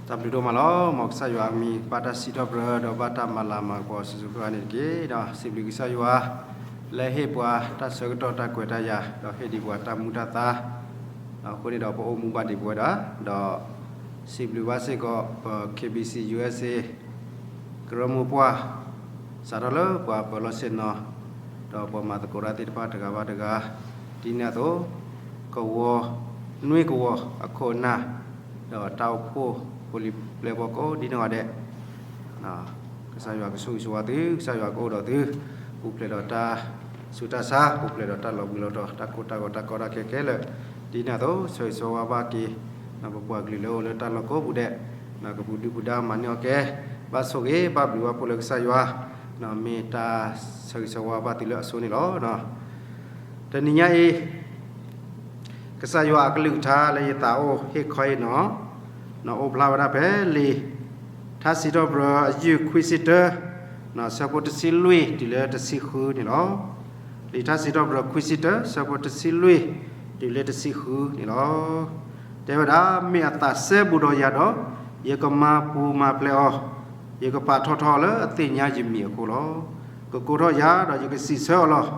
တၢ်ဘျုးဒိၣ်မးလီၤ. မ်ကစၢ်ယွၤအမံၤ ဘၣ်တၢ်စံးထီၣ်ပတြၢၤ ဒီးဘၣ်တၢ်မၤလၤမၤကပီၤ စုာ်စုာ်ဃၣ်ဃၣ်န့ၣ်တက့ၢ်. ဒီးစံးဘျုးကစၢ်ယွၤ လၢဟ့ၣ်ပှၤတၢ်ဆၢကတီၢ်တၢ်ကွဲးတၢ်ယာ် ဒီးဟ့ၣ်ဒံးပှၤတၢ်မူတၢ်သါ, ဒီးအဃိန့ၣ်ဒီး ပအိၣ်မူဘၣ်ဒံးပဝဲဒၣ်, ဒီးစံးဘျုးဘၣ်စ့ၢ်ကီး ပ K B C U S A ကရၢမိၢ်ပှၢ် စးထီၣ်လၢပှၤပၢၤလီၢ်ဆ့ၣ်နီၤ ဒီးပှၤမၤသကိးတၢ်သ့ၣ်တဖၣ်တဂၤဘၣ်တဂၤ, ဒ်န့ၣ်အသိး ကဝီၤနွံကဝီၤအခိၣ်အနၢ် ဒီးတၢ်အိၣ်ဖှိၣ်ဖိလံၤပျဲၢ်ဘီၣ်ကိးဒ်နီၢ်ဂၤဒဲး, ကစၢ်ယွၤကဆိၣ်ဂ့ၤဆိၣ်ဝါသု, ကစၢ်ယွၤကအိၣ်ဒီးသု, ပူၤဖျဲးဒီးတၢ်ဆူးတၢ်ဆါ, ပူၤဖျဲးဒီးတၢ်လီၤဘှံးလီၤတီၤ, တၢ်ကိၢ်တၢ်ဂီၤတၢ်ကီတၢ်ခဲခဲလၢာ်, ဒ်န့ၣ်အသိး ဆိၣ်ဂ့ၤဆိၣ်ဝါဘၣ်က့ၤ ပပှၤကလုာ်လၢအိၣ်လၢတၢ်လီၢ်ကိးပူၤဒဲး, ကပူၤဒုၣ်ပူၤဒါမၤန့ၢ်အီၣ်ကဲ, ဘၣ်ဆိၣ်ဂ့ၤဘၣ်ဘျုးဘၣ်ဖှိၣ်လၢကစၢ်ယွၤ, မ့ၢ်တၢ်ဆိၣ်ဂ့ၤဆိၣ်ဝါဘၣ်သုလၢအဆိန့ၣ်လီၤ. တနံၤညါအံၤ ကစၢ်ယွၤအကလုၢ်ကထါလၢယသးအိၣ်ဟ့ၣ်ခီအံၤနီၤ, အိၣ်ဖျါဝဲဒၣ်ဖဲလံာ်ထါစံးထီၣ်ပတြၢၤအယုၢ်ခွံဆံတၢ, ဆၢဖိတဆံလွံၢ်တုၤလၢတဆံဃုန့ၣ်လီၤ. လံာ်ထါစံးထီၣ်ပတြၢၤခွံဆံတၢ ဆၢဖိတဆံလွံၢ်တုၤလၢတဆံဃုန့ၣ်လီၤ. တဲဝဲဒၣ်, မ့ၢ်အသးစဲဘူးဒီးယၤဒီး, ယကမၤပူၤမၤဖျဲးအီၤ, ယကပာ်ထီၣ်ထီအီၤလၢအသ့ၣ်ညါယမံၤအဃိလီၤ. ကကိးထီၣ်ယၤဒီးယကစံးဆၢအီၤလီၤ.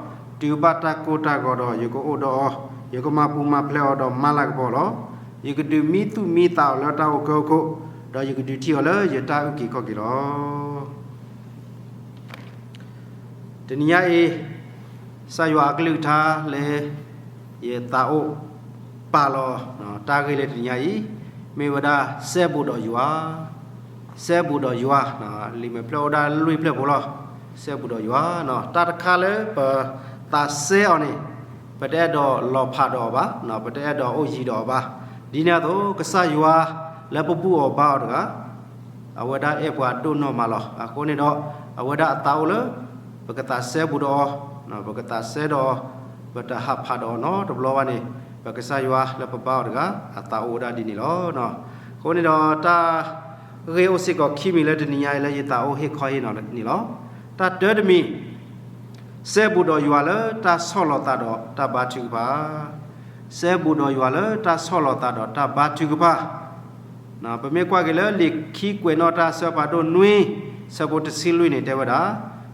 တုၤဘၣ်တၢ်ကိၢ်တၢ်ဂီၤဒီးယကအိၣ်ဒီးအီၤ, ယကမၤပူၤမၤဖျဲးအီၤဒီးမၤလၤကပီၤလီၤ. ယကဒုးမံသူၣ်မံသးအီၤလၢတၢ်အိၣ်ကၢအိၣ်ခိၣ်, ဒီးယကဒုးထံၣ်အီၤလၢယတၢ်အုၣ်က့ၤခီၣ်က့ၤလီၤ. တနံၤညါအံၤ, ကစၢ်ယွၤအကလုၢ်ကထါလၢ ယသးအိၣ်ပာ်လီၤ တၢ်ဂ့ၢ်လၢတနံၤညါအံၤ, မ့ၢ်ဝဲဒၣ်စဲဘူးဒီးယွၤ, စဲဘူးဒီးယွၤ, လံာ်မဲာ်ဖျၢၣ်အိၣ်ဒၣ်လွံၢ်ဖျၢၣ်ဖိလီၤ. စဲဘူးဒီးယွၤ, တၢ်တခါလၢပသးစဲအီၤန့ၣ်, ပတအဲၣ်ဒိးလီၤဖးဒီးအီၤဘၣ်, ပတအဲၣ်ဒိးအိၣ်ယံၤဒီးအီၤဘၣ်. ဒ်န့ၣ်အသိး ကစၢ်ယွၤလၢပဘူၣ်အီၤဘါအီၤတဂၤ အဝဲဒၣ်အဲၣ်ပှၤဒိၣ်နီၢ်မးလီၤ. အဃိန့ၣ်ဒီး အဝဲဒၣ်အသးအိၣ်လၢ ပကသးစဲဘူးဒီးအီၤ, ပကသးစဲဒီးအီၤ, ပတဟးဖးဒီးအီၤနီတဘျီဘၣ်န့ၣ်, ပကစၢ်ယွၤလၢပဘါအီၤတဂၤ အသးအိၣ်ဝဲဒၣ်ဒ်န့ၣ်လီၤ. အဃိန့ၣ်ဒီး တၢ်ဂ့ၢ်အိၣ်စ့ၢ်ကီးခံမံၤလၢတနံၤညါအံၤလၢယသးအိၣ်ဟ့ၣ်ခီဟ့ၣ်နီၤန့ၣ်လီၤ. တၢ်တၢတမံၤ, စဲဘူးဒီးယွၤလၢတၢ်ဆီၣ်လီၤသးဒီးတၢ်ဘါထုကဖၣ်, စဲဘူးဒီးယွၤလၢတၢ်ဆီၣ်လီၤသးဒီးတၢ်ဘါထုကဖၣ်. ပမ့ၢ်ကွၢ်က့ၤလၢလံာ်ခံကွဲးနီၣ်တၢ်အဆၢဖးဒိၣ်နွံ ဆၢဖိတဆံလွံၢ်န့ၣ် တဲဝဲဒၣ်,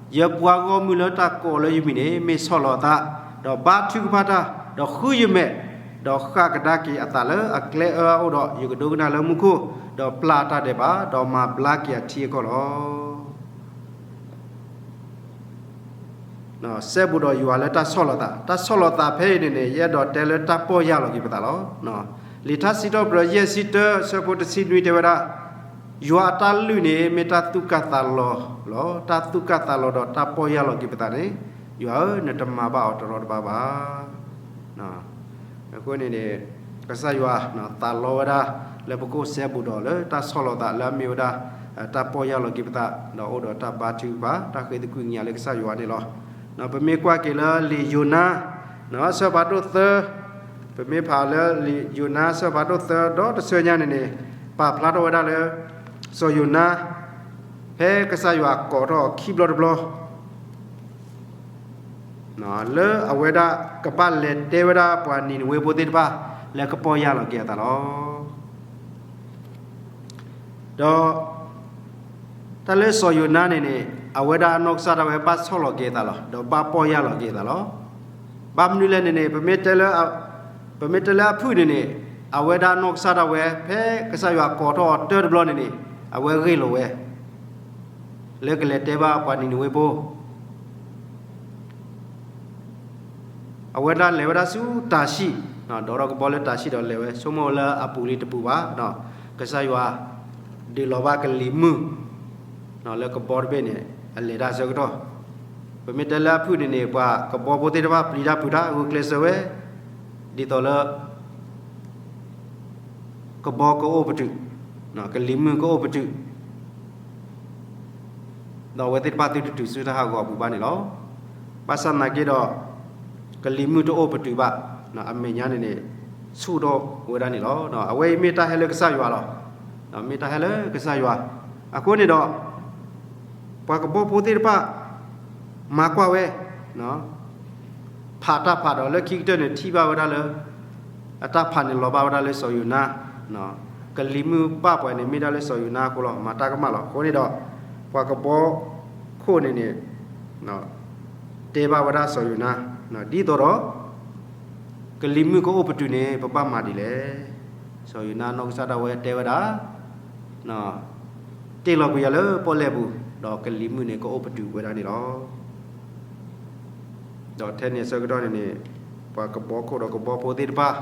ယပှၤဂီၢ်မုၢ်လၢတၢ်ကိးလၢယမံၤန့ၣ် မ့ၢ်ဆီၣ်လီၤအသး, ဒီးဘါထုကဖၣ်တၢ်, ဒီးဃုယမဲာ်, ဒီးဃၣ်ကဒါက့ၤအသးလၢအကျဲအၢအအိၣ်ဒီး ယကဒိကနၣ်လၢမူခိၣ်, ဒီးပျၢ်တၢ်ဒဲးဘး, ဒီးမၤဘျါက့ၤအထံအကီၢ်လီၤ. စဲဘူးဒီးယွၤလၢတၢ်ဆီၣ်လီၤသး, တၢ်ဆီၣ်လီၤသးဖဲအံၤန့ၣ်န့ၣ် ယအဲၣ်ဒိးတဲလၢတၢ်ပီၢ်ယၢ်လီၤက့ၤပသးလီၤ. လံာ်ထါစံးထီၣ်ပတြၢၤယဲၢ်ဆံတၢ ဆၢဖိတဆံနွံတဲဝဲဒၣ်, ယွၤအတၢ်လုၢ်န့ၣ် မ့ၢ်တၢ်သူၣ်ကၢ်သးလီၤလီၤ. တၢ်သူၣ်ကၢ်သးလီၤဒီးတၢ်ပီၢ်ယၢ်လီၤက့ၤပသးန့ၣ်, ယွၤဧၢ, နတမၤဘၣ်အီၤတရီတပါဘၣ်. အဃိန့ၣ်န့ၣ် ကစၢ်ယွၤသးလီဝဲဒၣ် လၢပကအိၣ်စဲဘူးဒီးလၢတၢ်ဆီၣ်လီၤသးလၢအမ့ၢ်ဝဲဒၣ် တၢ်ပီၢ်ယၢ်လီၤက့ၤပသး ဒီးအိၣ်ဒီးတၢ်ဘါထုကဖၣ် တၢ်ဃ့သကွံၢ်ကညးလၢကစၢ်ယွၤန့ၣ်လီၤ. ပမ့ၢ်ကွၢ်က့ၤလၢလံာ်ယိၤနါ အဆၢဖးဒိၣ်သၢ, ပမ့ၢ်ဖးလၢလံာ်ယိၤနါအဆၢဖးဒိၣ်သၢ ဒီတဆၢညါန့ၣ်န့ၣ် ပာ်ဖျါထီၣ်ဝဲဒၣ်လၢ စီၤယိၤနါ ဖဲကစၢ်ယွၤကိးထီၣ်အီၤခံဘျီတဘျီ လၢအဝဲဒၣ်ကဘၣ်လဲၤတဲဝဲဒၣ်ပှၤနံၤနဝ့ဖိသ့ၣ်တဖၣ် လၢကပီၢ်ယၢ်လီၤက့ၤအသးလီၤ. ဒီး တၢ်လၢစီၤယိၤနါန့ၣ်န့ၣ် အဝဲဒၣ်အနီၢ်ကစၢ်ဒၣ်ဝဲဘၣ်ဆီၣ်လီၤက့ၤအသးလီၤ. ဒီးဘၣ်ပီၢ်ယၢ်လီၤက့ၤအသးလီၤ. ဘၣ်မနုၤလဲၣ်န့ၣ်န့ၣ် ပမ့ၢ်တဲလၢအဖုၣ်န့ၣ်န့ၣ် အဝဲဒၣ်အနီၢ်ကစၢ်ဒၣ်ဝဲ ဖဲကစၢ်ယွၤကိးထီၣ်အီၤတၢတဘျီန့ၣ်န့ၣ် အဝဲဂ့ၢ်လိာ်ဝဲ လၢကလဲၤတဲဘၣ်ပှၤနံၤနဝ့ဖိ အဝဲဒၣ်လဲၤဝဲဒၣ်ဆူတၤၡံၣ်, ဒိးထီၣ်ကဘီလၢတၤၡံၣ်ဒီးလဲၤဝဲ ဆိကမိၣ်လၢအပူၤလံတပူၤဘၣ်, ကစၢ်ယွၤ ဒုးလီၤဘၣ်ကလံၤမုၢ် လၢကဘီတဘ့ၣ်န့ၣ် အလဲၤတၢ်ဆၢကတီၢ်, ပမ့ၢ်တဲလၢအဖုၣ်န့ၣ်န့ၣ် ပှၤကဘီဖိသ့ၣ်တဖၣ်ပျံၤတၢ်ဖုးတၢ် ဂုာ်ကျဲးစၢးဝဲ ဒ်သိးလၢ ကဘီကအိၣ်ပတုာ်, ကလံၤမုၢ်ကအိၣ်ပတုာ် ဒီးအဝဲသ့ၣ်တဖၣ်သုတတုၤဆူတၢ်ဟးဂီၤအပူၤဘၣ်န့ၣ်လီၤ. ဘၣ်ဆၣ်သနာ်က့ဒီး ကလံၤမုၢ်တအိၣ်ပတုာ်ဘၣ်, အမဲာ်ညါန့ၣ်န့ၣ် ဆူၣ်ထီၣ်ဝဲဒၣ်န့ၣ်လီၤ. အဝဲအံၤမ့ၢ်တၢ်ဟဲလၢကစၢ်ယွၤလီၤ. မ့ၢ်တၢ်ဟဲလၢကစၢ်ယွၤ, အဃိန့ၣ်ဒီး ပှၤကဘီဖိသ့ၣ်တဖၣ် မၤကွၢ်ဝဲ ဖးတၢ်ဖးဒီးလၢခံကတၢၢ်န့ၣ် ထံၣ်ဘၣ်ဝဲဒၣ်လၢ အတၢ်ဖးန့ၣ်လီၤဘၣ်ဝဲဒၣ်လၢစီၤယိၤနါ, ကလံၤမုၢ်ဘၣ်ပှၤန့ၣ် မ့ၢ်ဒၣ်လၢစီၤယိၤနါအဃိလီၤ. မၤတၢ်ကမၣ်လီၤ. အဃိန့ၣ်ဒီး ပှၤကဘီခိၣ်န့ၣ်န့ၣ် တဲဘၣ်ဝဲဒၣ်စီၤယိၤနါ ဒ်သိးဒီး ကလံၤမုၢ်ကအိၣ်ပတုာ်န့ၣ် ပဘၣ်မၤဒ်လဲၣ်. စီၤယိၤနါနီၢ်ကစၢ်ဒၣ်ဝဲတဲဝဲဒၣ် တ့ၢ်လီၤကွံာ်ယၤလၢပီၣ်လဲၣ်ပူၤ, ဒီးကလံၤမုၢ်န့ၣ်ကအိၣ်ပတုာ်ဝဲဒၣ်န့ၣ်လီၤ. ဒီးထဲန့ၣ်အဆၢကတီၢ်န့ၣ်န့ၣ် ပှၤကဘီခိၣ်ဒီးကဘီဖိသ့ၣ်တဖၣ်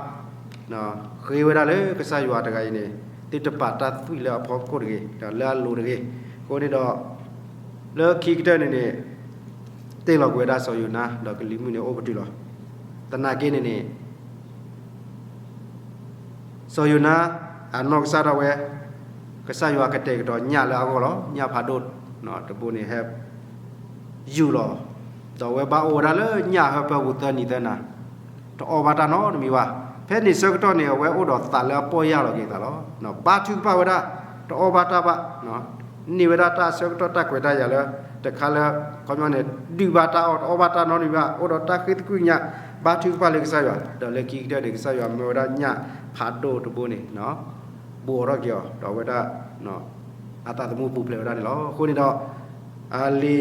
ဃ့ဝဲဒၣ်လၢကစၢ်ယွၤတဂၤအံၤန့ၣ် သုတပာ်တၢ်သွံၣ်လၢအဖီခိၣ်တဂ့ၤ, ဒီးလၢအလိၤတဂ့ၤ. အဃိန့ၣ်ဒီး လၢခံကတၢၢ်န့ၣ်န့ၣ် တ့ၢ်လီၤကွံာ်ဝဲဒၣ်စီၤယိၤနါ ဒီးကလံၤမုၢ်န့ၣ်အိၣ်ပတုာ်လီၤ. သနာ်က့န့ၣ်န့ၣ် စီၤယိၤနါ အနီၢ်ကစၢ်ဒၣ်ဝဲ ကစၢ်ယွၤကတဲာ်ကတီၤညၣ်လၢအဂီၢ်လီၤ. ညၣ်ဖးဒိၣ်တဘိန့ၣ်ဟဲ ယူၢ်လီၤ, ဒီးအဝဲဘၣ်အိၣ်ဝဲဒၣ်လၢညၣ်ဟၢဖၢပူၤသၢနံၤသၢနၤ, တအီၣ်ဘၣ်တၢ်နီတမံၤဘၣ်. ဖဲန့ၣ်ဆၢကတီၢ်န့ၣ် အဝဲအိၣ်ဒီးသးလၢအပီၢ်ယၢ်လီၤက့ၤသးလီၤ. ဘါထုကဖၣ်ဝဲဒၣ်, တအီၣ်ဘၣ်တၢ်ဘၣ်, န့ၢ်ဝဲဒၣ်တၢ်ဆၢကတီၢ်တၢ်ခွဲးတၢ်ယာ်လၢ တခါလၢ ခီပညီန့ၣ် ဒုၣ်ဘၣ်တၢ်အီၣ် တအီၣ်ဘၣ်တၢ်နီတမံၤဘၣ်, အိၣ်ဒီးတၢ်ဃ့သကွံာ်ညါ, ဘါထုကဖၣ်လၢကစၢ်ယွၤ, ဒီးလၢခံကတၢၢ်န့ၣ် ကစၢ်ယွၤမၢဝဲဒၣ်ညၣ်ဖးဒိၣ်တဘိန့ၣ် ဘူးအီၤထီၣ်က့ၤအီၤ, ဒီးအဝဲဒၣ် အသးသမူပူၤဖျဲးဝဲဒၣ်န့ၣ်လီၤ. အဃိန့ၣ်ဒီး လံာ်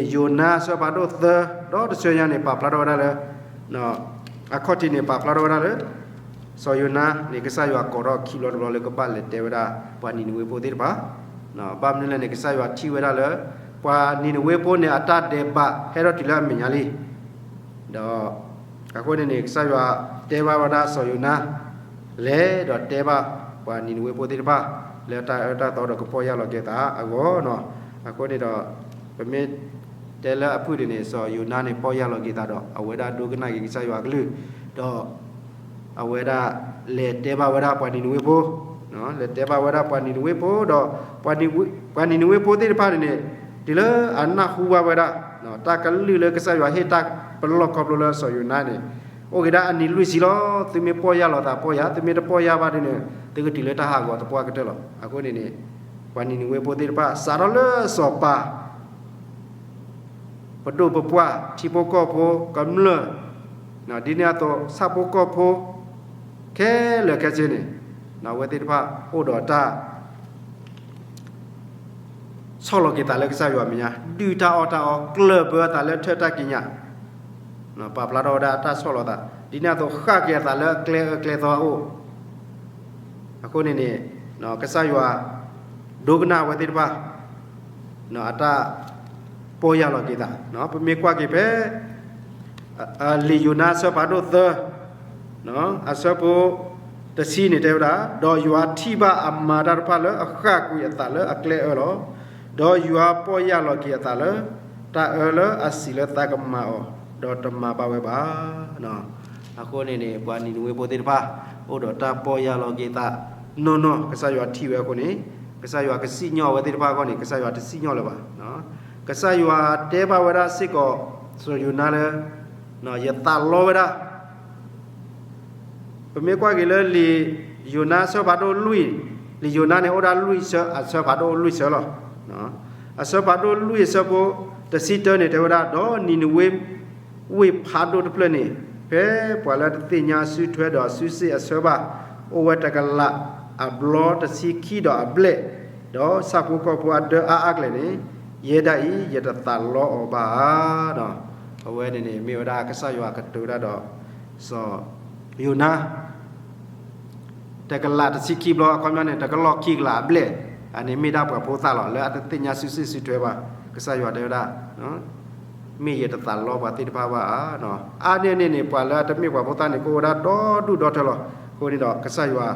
ယိၤနါအဆၢဖးဒိၣ်သၢ ဒီးတဆၢညါန့ၣ် ပာ်ဖျါထီၣ်ဝဲဒၣ်လၢ အခီၣ်ထံးန့ၣ် ပာ်ဖျါထီၣ်ဝဲဒၣ်လၢ စီၤယိၤနါန့ၣ် ကစၢ်ယွၤကိးထီၣ်ခံဘျီတဘျီလၢကဘၣ်လဲၤတဲဝဲဒၣ် ပှၤနံၤနဝ့ဖိသ့ၣ်တဖၣ်, ဘၣ်မနုၤလဲၣ်န့ၣ် ကစၢ်ယွၤထံၣ်ဝဲဒၣ်လၢ ပှၤနံၤနဝ့ဖိန့ၣ် အတၢ်ဒဲးဘးဟဲထီၣ်တုၤလၢအမဲာ်ညါလံ ဒီး အဃိန့ၣ်န့ၣ် ကစၢ်ယွၤတဲဘၣ်ဝဲဒၣ်စီၤယိၤနါ လဲၤဒီးတဲဘၣ်ပှၤနံၤနဝ့ဖိသ့ၣ်တဖၣ် လၢတၢ်အၢတၢ်သီဒီးကပီၢ်ယၢ်လီၤက့ၤသးအဂီၢ်နီၤ. အဃိန့ၣ်ဒီး ပမ့ၢ်တဲလၢအဖုၣ်န့ၣ်န့ၣ် စီၤယိၤနါန့ၣ် ပီၢ်ယၢ်လီၤက့ၤသးဒီး အဝဲဒၣ်ဒိကနၣ်က့ၤကစၢ်ယွၤအကလုၢ်, ဒီး အဝဲဒၣ်လဲၤတဲဘၣ်ဝဲဒၣ်ပှၤနံၤနဝ့ဖိ, လဲၤတဲဘၣ်ဝဲဒၣ်ပှၤနံၤနဝ့ဖိဒီး ပှၤနံၤနဝ့ဖိသ့ၣ်တဖၣ်န့ၣ်န့ၣ် တုၤလၢအနၢ်ဟူဘၣ်ဝဲဒၣ် တၢ်ကလုၢ်လၢကစၢ်ယွၤဟ့ၣ်တၢ်ပလီၢ်ခီဖျိလၢစီၤယိၤနါန့ၣ် အိၣ်က့ၤဒၣ်အနံၤလွံၢ်ဆံလီၤ. သုမ့ၢ်ပီၢ်ယၢ်လီၤသးပီၢ်ယၢ်, သုမ့ၢ်တပီၢ်ယၢ်ဘၣ်ဒ်န့ၣ် သုကတုၤလၢတၢ်ဟးဂီၤသပှၢ်ကတၢၢ်လီၤ. အဃိန့ၣ်န့ၣ် ပှၤနံၤနဝ့ဖိသ့ၣ်တဖၣ် စးထီၣ်လၢစီၤပၤ ပဒိၣ်ပပှၢ် ထံဖိကီၢ်ဖိ ကမျၢၢ် ဒ်န့ၣ်အသိး ဆၣ်ဖိကီၢ်ဖိ ခဲလၢာ်ခဲဆ့န့ၣ် အဝဲသ့ၣ်တဖၣ်အိၣ်ဒီးတၢ် ဆီၣ်လီၤက့ၤသးလၢကစၢ်ယွၤမဲာ်ညါ, ဒုၣ်တၢ်အီၣ်တၢ်အီ, ကျၢၢ်ဘၢသးလၢထၢၣ်တၢ်ကံးညာ်, ပာ်ဖျါထီၣ်ဝဲဒၣ်တၢ်ဆီၣ်လီၤသး, ဒ်န့ၣ်အသိးဃၣ်က့ၤအသးလၢအကျဲအၢကျဲသီအအိၣ်, အဃိန့ၣ်န့ၣ် ကစၢ်ယွၤ ဒိကနၣ်အဝဲသ့ၣ်တဖၣ် အတၢ်ပီၢ်ယၢ်လီၤက့ၤသး, ပမ့ၢ်ကွၢ်က့ၤဖဲ လံာ်ယိၤနါအဆၢဖးဒိၣ်သၢ အဆၢဖိတဆံန့ၣ်တဲဝဲဒၣ်, ဒီးယွၤထံၣ်ဘၣ်အမၤတၢ်တဖၣ်လၢအဃၣ်ကွံာ်အသးလၢအကျဲအၢလီၤ. ဒီးယွၤပီၢ်ယၢ်လီၤက့ၤအသးလၢ တၢ်အၢလၢအစံးလၢသးကမၤအီၤ, ဒီးတမၤဘၣ်ဝဲဘၣ်. အဃိန့ၣ်န့ၣ် ပှၤနံၤနဝ့ဖိသ့ၣ်တဖၣ် အိၣ်ဒီးတၢ်ပီၢ်ယၢ်လီၤက့ၤသးနီၢ်နီၢ်, ကစၢ်ယွၤထံၣ်ဝဲအဃိန့ၣ် ကစၢ်ယွၤကစံၣ်ညီၣ်အဝဲသ့ၣ်တဖၣ်အဂီၢ်န့ၣ် ကစၢ်ယွၤတစံၣ်ညီၣ်လၢၤဘၣ်. ကစၢ်ယွၤတဲဘၣ်ဝဲဒၣ်စ့ၢ်ကီး စီၤယိၤနါလၢ ယသးလီဝဲဒၣ် ပမ့ၢ်ကွၢ်က့ၤလၢလံာ်ယိၤနါအဆၢဖးဒိၣ်လွံၢ်, လံာ်ယိၤနါန့ၣ်အိၣ်ဒၣ်လွံၢ်ဆၢ, အဆၢဖးဒိၣ်လွံၢ်ဆၢလီၤ. အဆၢဖးဒိၣ်လွံၢ်အဆၢဖိတဆံတၢန့ၣ်တဲဝဲဒၣ်, ဒီးနံၤနဝ့ဝ့ၢ်ဖးဒိၣ်တဖျၢၣ်န့ၣ် ဖဲပှၤလၢအတသ့ၣ်ညါအစုထွဲဒီးအစုစ့ၣ်အဆၢဘၣ် အိၣ်ဝဲတကလးအဘျီတဆံခံဒီးအဘျဲၣ်, ဒီးဆၣ်ဖိကီၢ်ဖိအဒၢအါအါကျဲၤန့ၣ်, ယဲဒၣ်အံၤ ယတသးလီအီၤဘၣ်ဧါ. အဝဲန့ၣ်န့ၣ် မ့ၢ်ဝဲဒၣ်ကစၢ်ယွၤကတိၤဝဲဒၣ်ဒီး စီၤယိၤနါ တကလးတဆံခံဘျီ, အခီပညီန့ၣ် တကလီၢ်ခံကလးအဘျဲၣ်, အန့ၣ်မ့ၢ်ဒၣ်ပှၤဖိသၣ်လီၤ, လၢအတသ့ၣ်ညါစုစ့ၣ်စုထွဲဘၣ်. ကစၢ်ယွၤတဲဝဲဒၣ်, မ့ၢ်ယတသးလီပှၤသ့ၣ်တဖၣ်ဘၣ်ဧါ. အါန့ၢ်န့ၣ်န့ၣ် ပှၤလၢအတမ့ၢ်ပှၤဖိသၣ်န့ၣ် ကအိၣ်ဝဲဒၣ်ဒီဒူၣ်ဒီထၢလီၤ. အဃိန့ၣ်ဒီး ကစၢ်ယွၤ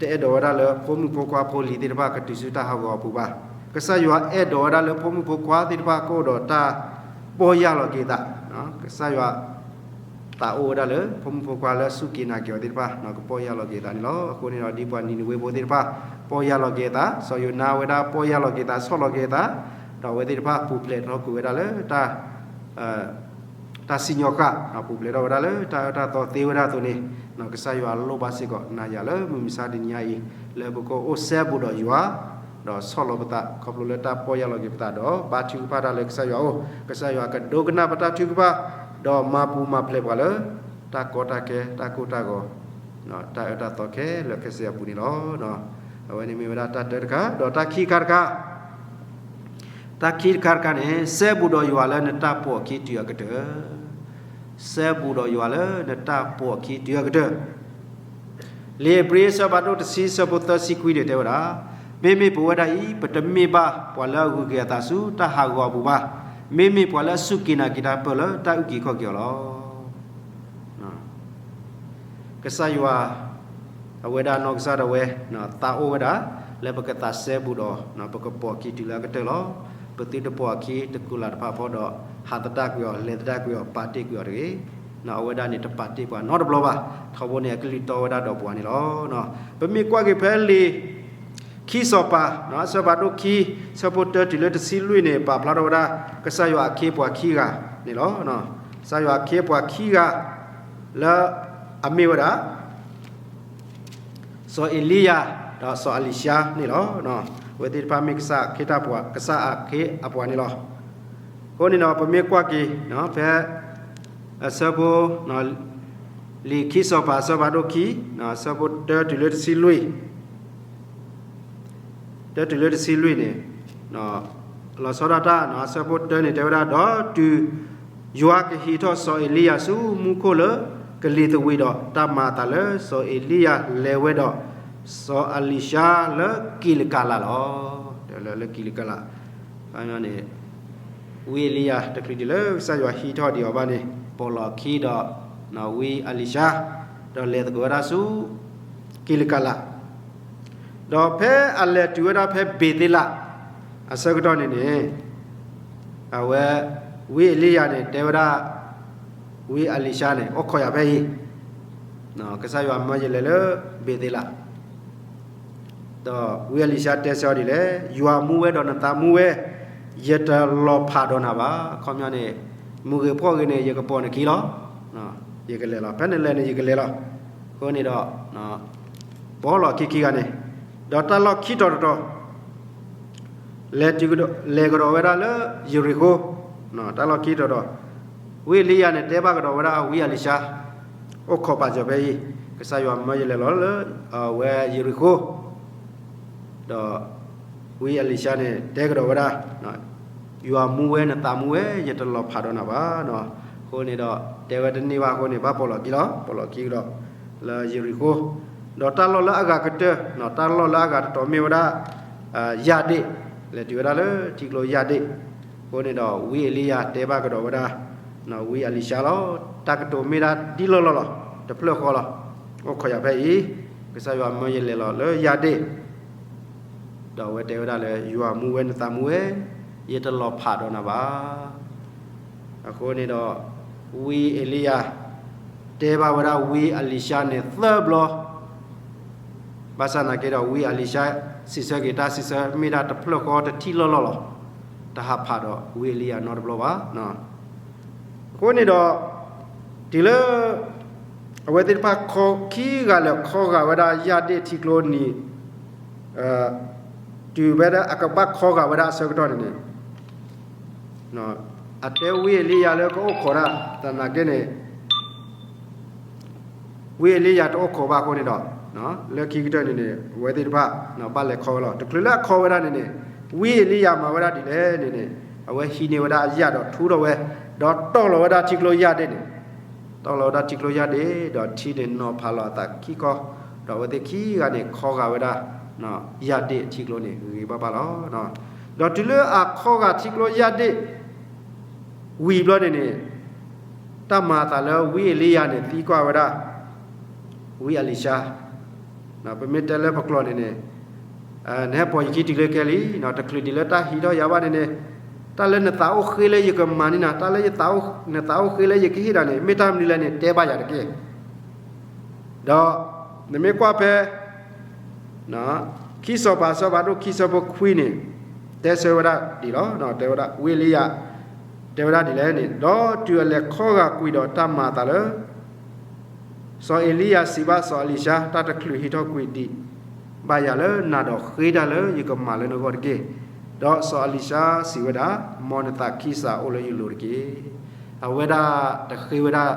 တအဲၣ်ဒိးဝဲဒၣ်လၢဖိမုၣ်ဖိခွါဖိလံၤသ့ၣ်တဖၣ်ကတုၤဆူတၢ်ဟးဂီၤအပူၤဘၣ်. ကစၢ်ယွၤအဲၣ်ဒိးဝဲဒၣ်လၢဖိမုၣ်ဖိခွါသ့ၣ်တဖၣ်ကအိၣ်ဒီးတၢ်ပီၢ်ယၢ်လီၤက့ၤသး, ကစၢ်ယွၤ သးအိၣ်ဝဲဒၣ်လၢဖိမုၣ်ဖိခွါလၢအစူၢ်က့ၤနာ်က့ၤအီၤသ့ၣ်တဖၣ် ကပီၢ်ယၢ်လီၤက့ၤသးန့ၣ်လီၤ. အဃိန့ၣ်ဒီး ဒ်ပှၤနံၤနဝ့ဖိသ့ၣ်တဖၣ် ပီၢ်ယၢ်လီၤက့ၤအသး, စီၤယိၤနါဝဲဒၣ်ပီၢ်ယၢ်လီၤက့ၤသး ဆီၣ်လီၤက့ၤအသး, ဒီးအဝဲသ့ၣ်တဖၣ်ပူၤဖျဲးထီၣ်ကွံာ်ဝဲဒၣ်လၢ တၢ်စံၣ်ညီၣ်ဃာ်, ပူၤဖျဲးထီၣ်ဝဲဒၣ်လၢတၢ်အၢတၢ်သီသ့ဝဲဒၣ်အသိးန့ၣ်, ကစၢ်ယွၤလိၣ်ဘၣ်စ့ၢ်ကီးနၤယၤလၢမုၢ်မဆါတနံၤညါအံၤ လၢပကအိၣ်စဲဘူးဒီးယွၤ, ဒီးဆီၣ်လီၤပသးခီဖျိလၢတၢ်ပီၢ်ယၢ်လီၤက့ၤပသးဒီး ဘါထုကဖၣ်တၢ်လၢကစၢ်ယွၤအအိၣ်, ကစၢ်ယွၤကဒိကနၣ်ပတၢ်ထုကဖၣ်, ဒီးမၤပူၤမၤဖျဲးပှၤလၢ တၢ်ကီတၢ်ခဲ တၢ်ကိၢ်တၢ်ဂီၤ, တၢ်အၢတၢ်သီခဲလၢာ်ခဲဆ့အပူၤန့ၣ်လီၤ. အဝဲန့ၣ်မ့ၢ်ဝဲဒၣ်တၢ်တၢတခါ, ဒီးတၢ်ခံခါတခါ, တၢ်ခံတခါတခါန့ၣ် စဲဘူးဒီးယွၤလၢနတၢ်ပိာ်အခံတုၤအကတၢၢ်, စဲဘူးဒီးယွၤလၢနတၢ်ပိာ်အခံတုၤအကတၢၢ်. လံာ်ဧ့ၤဘြံၤအဆၢဖးဒိၣ်တဆံ ဆၢဖိသၢဆံခွံန့ၣ် တဲဝဲဒၣ်, မ့မ့ၢ်ပဝဲဒၣ်အံၤ ပတမ့ၢ်ဘၣ်ပှၤလၢအဂုၤက့ၤအသးဆူတၢ်ဟးဂီၤအပူၤဘၣ်, မ့မ့ၢ်ပှၤလၢအစူၢ်က့ၤနာ်က့ၤတၢ်ပၢၢ်လၢတၢ်အုၣ်က့ၤခီၣ်က့ၤအီၤလီၤ. ကစၢ်ယွၤ အဝဲဒၣ်နီၢ်ကစၢ်ဒၣ်ဝဲ သးအိၣ်ဝဲဒၣ် လၢပကသးစဲဘူးဒီး ပကပိာ်အခံတုၤလၢအကတၢၢ်လီၤ. ပသုတပိာ်အခံတကူာ်လၢ်တဖၣ်အဖီဒီး ဟးသဒၣ်ကွံာ်အီၤ လဲၤသဒၣ်ကွံာ်အီၤ ပာ်တ့ၢ်ကွံာ်အီၤတဂ့ၤ. အဝဲဒၣ်န့ၣ်တပာ်တ့ၢ်ပှၤနီတဘျီဘၣ်. ထီဘိန့ၣ် အကလုၢ်တီဝဲဒၣ်ဒီးပှၤန့ၣ်လီၤ. ပမ့ၢ်ကွၢ်က့ၤဖဲလံာ် ခံစီၤပၤ အဆၢဖးဒိၣ်ခံ ဆၢဖိတၢတုၤလၢတဆံလွံၢ်န့ၣ် ပာ်ဖျါထီၣ်ဝဲဒၣ် ကစၢ်ယွၤအခ့အပှၤခံဂၤန့ၣ်လီၤ. ကစၢ်ယွၤအခ့အပှၤခံဂၤ လၢအမ့ၢ်ဝဲဒၣ် စီၤအ့လံယၤ ဒီးစီၤအလံၤၡါန့ၣ်လီၤ. အဝဲသ့ၣ်တဖၣ်မ့ၢ်ကစၢ်အခ့တၢ်ပှၤ ကစၢ်အခ့အပှၤန့ၣ်လီၤ. အဃိန့ၣ်ဒီး ပမ့ၢ်ကွၢ်က့ၤ ဖဲ အဆၢဖိ လံာ်ခံစီၤပၤ အဆၢဖးဒိၣ်ခံ အဆၢဖိတၢတုၤလၢတဆံလွံၢ် တၢတုၤလၢတဆံလွံၢ်န့ၣ် လီၤဆီဒၣ်တၢ် အဆၢဖိတၢန့ၣ် တဲဝဲဒၣ် ဒီးတုၤယွၤကဟံးထီၣ်စီၤအ့လံယၤဆူမူခိၣ်လၢကလံၤသဝံးဒီး တၢ်မၤအသးလၢစီၤအ့လံယၤလဲၤဝဲဒီး စီၤအလံၤၡါလၢကံးလကၤလးလီၤ. တဲလၢ လၢကံးလကၤလးန့ၣ် ဝံအ့လံယၤတချုးဒံးလၢကစၢ်ယွၤဟံးထီၣ်ဒံးအီၤဘၣ်န့ၣ် ပိာ်လီၤအခံဒီး ဝံအလံၤၡါ ဒီးလဲၤသကိးဝဲဒၣ်ဆူ ကံးလကၤလး ဒီးဖဲအလဲၤတုၤဝဲဒၣ်ဖဲဘ့ၤသ့လး အဆၢကတီၢ်န့ၣ်န့ၣ် အဝဲ ဝံအ့လံယၤန့ၣ် တဲဝဲဒၣ် ဝံအလံၤၡါန့ၣ် အိၣ်ခိးယၤဖဲအံၤ, ကစၢ်ယွၤမၢယလဲၤလၢဘ့ၤသ့လး ဒီးဝံအလံၤၡါတဲဆၢအီၤဒ်လဲၣ်, ယွၤမူဝဲဒီးနသးမူဝဲ, ယတလီၤဖးဒီးနၤဘၣ်. အခီပညီန့ၣ် မုၢ်ဂ့ၤဖှီၣ်ဂ့ၤန့ၣ် ယကပိာ်နခံလီၤ. ယကလဲၤလီၤ. ဖဲနလဲၤန့ၣ် ယကလဲၤလီၤ. အဃိန့ၣ်ဒီး ပိာ်လီၤခံခံဂၤန့ၣ်, ဒီးတၢ်လီၢ်ခံတီၤတတီၤ လဲၤတုၤကဒီး လဲၤကဒီးဝဲဒၣ်လၢယရံၤဃိ, တၢ်လီၢ်ခံတီၤတတီၤ, ဝံအ့လံယၤန့ၣ် တဲဘၣ်ကဒီးဝဲဒၣ်ဝံအလံၤၡါ, အိၣ်ခိးပာ်စၢၤဖဲအံၤ, ကစၢ်ယွၤမၢယလဲၤလီၤလၢ အဝဲယရံၤဃိ, ဒီးဝံအလံၤၡါန့ၣ် တဲကဒီးဝဲဒၣ်, ယွၤမူဝဲနသးမူဝဲ, ယတလီၤဖးဒီးနၤဘၣ်. အဃိန့ၣ်ဒီး တဲဝဲတန့ၢ်ဘၣ်အဃိန့ၣ် ဘၣ်ပိာ်လီၤခံလီၤ, ပိာ်လီၤခံကဒီး လၢယရံၤဃိ, ဒီးတၢ်လီၢ်လၢအဂၤကတၢၢ်, တၢ်လီၢ်လၢအဂၤတတီၤမ့ၢ်ဝဲဒၣ် ယၢ်ဒ့ၣ်, လဲၤတုၤဝဲဒၣ်လၢထံကျိယၢ်ဒ့ၣ်, အဃိန့ၣ်ဒီး ဝံအ့လံယၤတဲဘၣ်ကဒီးဝဲဒၣ် ဝံအလံၤၡါလီၤ, တၢ်ကတိၤမ့ၢ်ဒၣ်ဒ်လီၢ်လီၢ်လီၤ, တဖျၢၣ်ဃီလီၤ, အိၣ်ခိးယၤဖဲအံၤ, ကစၢ်ယွၤမၢယလဲၤလီၤလၢယၢ်ဒ့ၣ်, ဒီးအဝဲတဲဝဲဒၣ်လၢ ယွၤမူဝဲနသးမူဝဲ, ယတလီၤဖးဒီးနၤဘၣ်. အဃိန့ၣ်ဒီး ဝံအ့လံယၤ တဲဘၣ်ဝဲဒၣ်ဝံအလံၤၡါန့ၣ်သၢဘျီ, ဘၣ်ဆၣ်နာ်က့ဒီး ဝံအလံၤၡါ စံးဆၢက့ၤတၢ်စံးဆၢမ့ၢ်ဒၣ်တဖျၢၣ်ဃီတထံၣ်လီၢ်လီၢ်လီၤ, တဟးဖးဒီးဝံအ့လံယၤနီတဘျီဘၣ်. အဃိန့ၣ်ဒီး တုၤလၢ အဝဲသ့ၣ်တဖၣ်ခံဂၤလဲၤခီဂာ်ဝဲဒၣ်ယၢ်ဒ့ၣ်ထံကျိနံၤ တုၤဖဲဒၣ်အကဘၣ်ခီဂာ်ဝဲဒၣ်အဆၢကတီၢ်န့ၣ်န့ၣ် အတဲဝံအ့လံယၤလၢကအိၣ်ခိးတၢ်, သနာ်က့န့ၣ် ဝံအ့လံယၤတအိၣ်ခိးဘၣ်အဃိန့ၣ်ဒီး လၢခံကတၢၢ်န့ၣ်န့ၣ် အဝဲသ့ၣ်တဖၣ် ဘၣ်လဲၤခီဝဲလီၤ. တချုးလၢအခီဝဲဒၣ်န့ၣ်န့ၣ် ဝံအ့လံယၤမၤဝဲဒၣ်ဒ်လဲၣ်န့ၣ်န့ၣ် အဝဲဟံးန့ၢ်ဝဲဒၣ်အယၣ်ဒီးထူထီၣ်ဝဲ, ဒီးတီၢ်လီၤဝဲဒၣ်ထံကျိယၢ်ဒ့ၣ်န့ၣ် တီၢ်လီၤဝဲဒၣ်ထံကျိယၢ်ဒ့ၣ် ဒီးထံန့ၣ်နီၤဖးလီၤအသးခံခီ, ဒီးအဝဲသ့ၣ်ခံဂၤန့ၣ် ခီဂာ်ဝဲဒၣ် ယၢ်ဒ့ၣ်ထံကျိန့ၣ် ဂ့ၤဘၣ်ဘၣ်လီၤ. ဒီးတုၤလၢအခီဂာ်ထံကျိယၢ်ဒ့ၣ် ဝံၤဘျီန့ၣ်န့ၣ် တၢ်မၤအသးလၢဝံအ့လံယၤန့ၣ် သံကွၢ်ဝဲဒၣ် ဝံအလံၤၡါ, ပမ့ၢ်တဲလၢပကျိာ်န့ၣ်န့ၣ် နဟဲပိာ်ယခံတုၤလၢခဲလံ, တချုးဒံးလၢတၢ်ဟံးထီၣ်ယၤဘၣ်န့ၣ်န့ၣ် တၢ်လၢနသးအိၣ်ဃ့လၢယကမၤန့ၢ်နၤ, တၢ်လၢယသးအိၣ်, နသးအိၣ်ဃ့လၢယကဟ့ၣ်နၤန့ၣ် မ့ၢ်တၢ်မနုၤလဲၣ်န့ၣ် တဲဘၣ်ယၤတက့ၢ်. ဒီးနမ့ၢ်ကွၢ်ဖဲ ခံစီၤပၤအဆၢဖးဒိၣ်ခံဆၢဖိခွံန့ၣ် တဲဆၢဝဲဒၣ်ဒ်လီၤ. တဲဝဲဒၣ် ဝံအ့လံယၤ တဲဝဲဒၣ်ဒ်လဲၣ်န့ၣ်, ဒီးတုၤအလဲၤခီဂာ်ကွံာ်ဒီးတၢ်မၤအသးလၢ စီၤအ့လံယၤစံးဘၣ်စီၤအလံၤၡါ, တၢ်တချုးဟံးထီၣ်ကွံာ်ဒံးဘၣ်ယၤလၢနၤဒီး ဃ့တၢ်လၢယကမၤလၢနဂီၢ်တက့ၢ်. ဒီးစီၤအလံၤၡါစံးဝဲဒၣ်, မ်နသးခံစးအိၣ်လၢယလိၤတက့ၢ်. အဝဲဒၣ်တဃ့ဝဲဒၣ်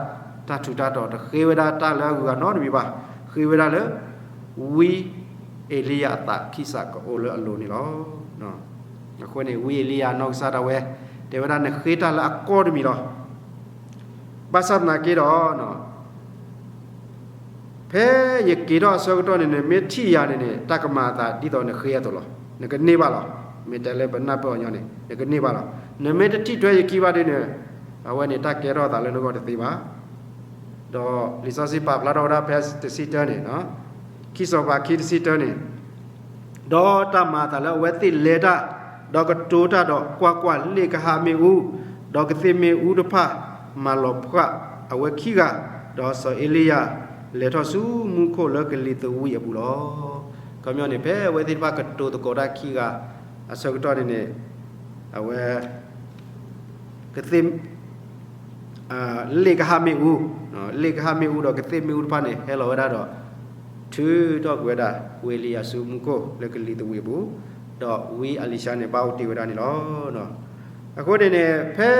တၢ်ထူးတၢ်တီၤ, တဃ့ဝဲဒၣ်တၢ်လၢအဂုၤအဂၤနီတမံၤဘၣ်. ဃ့ဝဲဒၣ်လၢ ဝံ အ့လံယၤအသးခံစးကအိၣ်လၢအလိၤန့ၣ်လီၤ. အဃိန့ၣ် ဝံအ့လံယၤနီၢ်ကစၢ်ဒၣ်ဝဲ တဲဝဲဒၣ်နဃ့တၢ်လၢအကီတမံၤလီၤ. ဘၣ်ဆၣ်သနာ်က့ဒီး ဖဲယက့ၤထီၣ်အဆၢကတီၢ်န့ၣ်န့ၣ် မ့ၢ်ထံၣ်ယၤန့ၣ်န့ၣ် တၢ်ကမၤအသးဒ်သိးနဃ့အသိးလီၤ. နကန့ၢ်ဘၣ်လီၤ. မ့ၢ်တဲလၢပနၢ်ပၢၢ်အီၤညီန့ၣ် နကန့ၢ်ဘၣ်လီၤ. နမ့ၢ်တထံၣ်ထွဲယခံဘၣ်ဒ်န့ၣ် အဝဲန့ၣ်တၢ်ကဲထီၣ်အသးလၢနဂီၢ်တသ့ဘၣ်. ဒီးလံာ်စီဆှံပာ်ဖျါထီၣ်ဝဲဒၣ်ဖဲတဆံတၢန့ၣ်, ခံစီၤပၤခံတဆံတၢန့ၣ်, ဒီးတၢ်မၤအသးလၢအဝဲသ့ၣ်လဲၤတၢ်, ဒီးကတိၤတၢ်ဒီးကွၢ်ကွၢ်, လ့ၣ်ကဟၣ်မ့ၣ်အူ, ဒီးကသ့ၣ်မ့ၣ်အူတဖၣ်မၤလီၤဖှၣ်အဝဲခံဂၤ, ဒီးစီၤအ့လံယၤလဲၤထီၣ်ဆူမူခိၣ်လၢကလံၤသဝံးအပူၤလီၤ. ခီပညီန့ၣ် ဖဲအဝဲသ့ၣ်တဖၣ်ကတိၤသကိးတၢ်ခံဂၤအဆၢကတီၢ်န့ၣ်န့ၣ်, အဝဲ ကသ့ၣ် လ့ၣ်ကဟၣ်မ့ၣ်အူ, လ့ၣ်ကဟၣ်မ့ၣ်အူဒီးကသ့ၣ်မ့ၣ်အူတဖၣ်န့ၣ် ဟဲလီၤဝဲဒၣ်ဒီး ထုးထီၣ်ကွံာ်ဝဲဒၣ် ဝံအ့လံယၤဆူမူခိၣ်လၢကလံၤသဝံးအပူၤ, ဒီးဝံအ့လံၡါန့ၣ် ဘၣ်အိၣ်တ့ၢ်ဝဲဒၣ်န့ၣ်လီၤ. အဃိန့ၣ်န့ၣ် ဖဲ